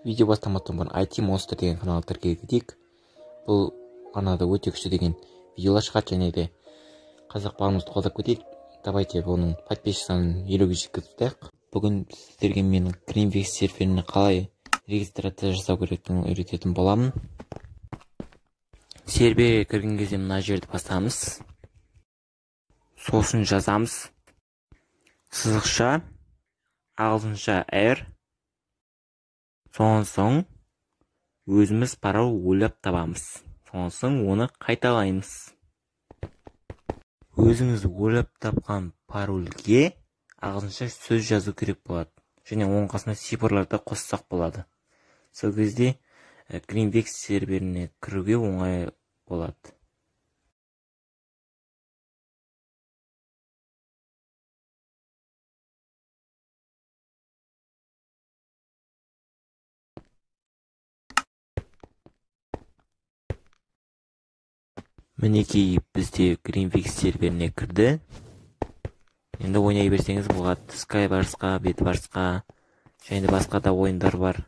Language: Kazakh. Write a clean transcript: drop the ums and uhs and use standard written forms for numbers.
Видео бастамастан бұрын IT Monster деген каналға тіркеле кетейік. Бұл арнада өте күшті деген видеолар шығады, және де қазақ бауырымызды қолдап кетейік. Давайте оның подписчик санын 50-ге жеткізіп тастайық. Бүгін сіздерге мен GreenVix серверіне қалай регистрация жасау керектігін үйрететін боламын. Серверге кірген кезде мына жерді басамыз. Сосын жазамыз. Сызықша, ағылшынша R. Сонан соң өзіміз пароль ойлап табамыз. Сонан соң оны қайталаймыз. Өзіңіз ойлап тапқан парольге ағылшынша сөз жазу керек болады. Және оның қасына цифрларды қоссақ болады. Сол кезде GreenVix серверіне кіруге оңай болады. Мінекей бізде GreenVix серверіне кірді. Енді ойнай берсеңіз болады. Skywars-қа, Bedwars-қа және де басқа да ойындар бар.